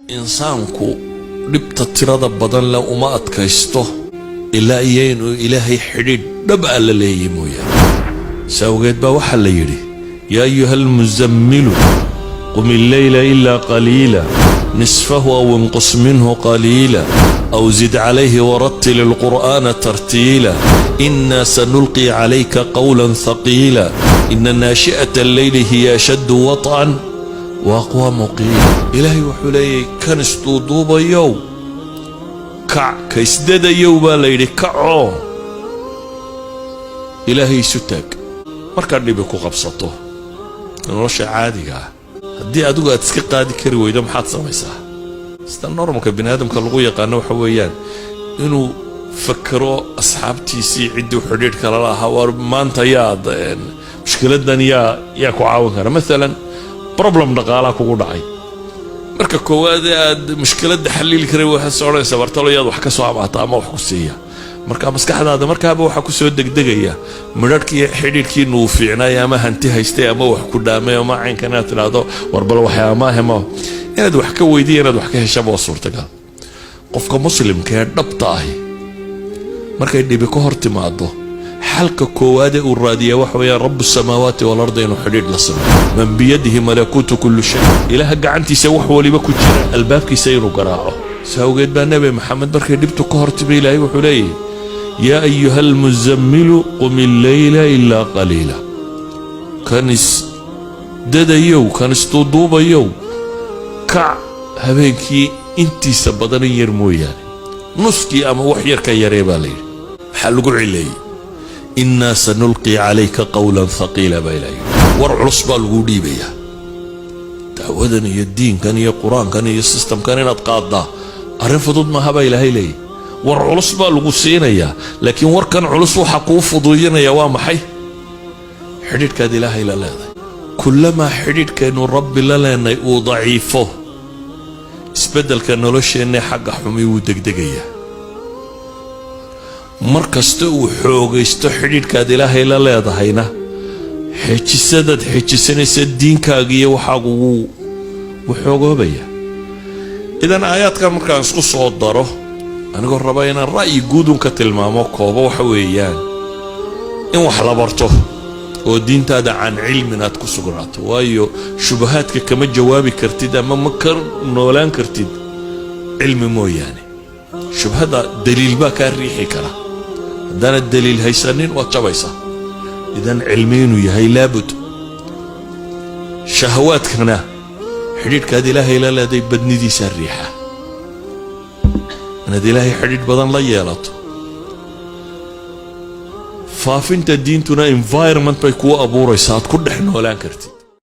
Insaanku dhibta tirada badan leh uma adkaysto ilaa iyo inuu Ilaahay xidhiidh dhab a la leeyahy mooyaane. Si awgeed baa waxaa la yidhi: يا أيها المزمل قم الليل إلا قليلا، نصفه أو انقص منه قليلا، أو زد عليه ورتل القرآن ترتيلا، إنا سنلقي عليك قولا ثقيلا، إن ناشئة الليل هي أشد وطئا وأقوم قيلا. Ilaahay wuxuu leeyahy: kan isduuduubayow, kac. Ka isdadayow baa la yidhi, kacoo Ilaahay isu taag. Markaad dhibi ku qabsato nolosha caadiga ah, haddii adigu aad iska qaadi kari weydo, maxaad samaysaa? Sida normalka bini aadamka lagu yaqaano waxa weeyaan inuu fakero asxaabtiisii, ciddii xidhiidhka lala ahaa. War maanta yaad mushkiladan yaa ku caawin kara? Maalan, problem dhaqaalaa kugu dhacay. Marka koowaad ee aad mushkiladda xalili karay, waxaad odhanaysaa: "Bartalo yaad wax ka soo amaata ama wax ku siiya?" Marka maskaxdaada markaaba waxaa kusoo degdegaya midharhkii xidhiidhkiinu uu fiicnaay ama hanti haystay ama wax ku dhaamay ama caynkan, inaad tidhaahdo: "War bal waxay amaahema." Inaad wax ka weydiya, inaad wax ka heshaba waa suurtagal. Qofka Muslimka ee dhabta ahi markay dhibi ka hor timaado, xalka koowaadee uu raadiyaa waxa weeyaan رب السماوات والأرض inuu xidhiidh la sameeyo، من بيده ملكوت كل شيء، Ilaaha gacantiisa wax waliba ku jira, albaabkiisa inuu garaaco. Si awgeed baa Nebi Maxamed markay dhibtu ka hor timi, Ilaahay wuxuu leeyahy: يا أيها المزمل قم الليل إلا قليلا. Kan isdadayow, kan isduuduubayow, kac habeenkii intiisa badan in yar mooyaane, nuskii ama wax yar ka yaree baa layidhi. Maxaa lagu cileeyey? إنا سنلقي عليك قولا ثقيلا baa Ilaha yidhi. War culus baa laguu dhiibayaa. Dacwadan iyo diinkan iyo Qur-aankan iyo systemkan inaad qaaddaa arrin fudud maaha baa Ilaahay leeyahy. War culus baa lagu siinayaa, laakiin warkan culus waxa kuu fuduudinaya waa maxay? Xidhiidhkaad Ilaahay la leedahay. Kullamaa xidhiidhkaynu Rabbi la leenay uu daciifo, isbeddelka nolosheenna xagga xumi wuu degdegayaa. Mar kasta uu xoogaysto xidhiidhkaad Ilaahay la leedahayna, xejisadaad xejisanaysa diinkaaga iyo waxaagu wuu xoogoobayaa. Idan aayaadkan markaan isku soo daro, anigoo raba inaan ra'yi guudun ka tilmaamo koobo, waxa weeyaan in wax la barto oo diintaada can cilmin aad ku sugnaato, waayo shubahaadka kama jawaabi kartid ama ma ka noolaan kartid cilmi mooyaane. Shubhada daliil baa kaa riixi kara. Haddaanad daliil haysanin, waad jabaysaa. Idan cilmi inuu yahay laabud. Shahawaadkana xidhiidhkaad Ilaahay la leeday badnidiisaa riixa. Inaad Ilaahay xidhiidh badan la yeelato, faafinta diintuna environment bay kuu abuuraysaa aad ku dhex noolaan kartid.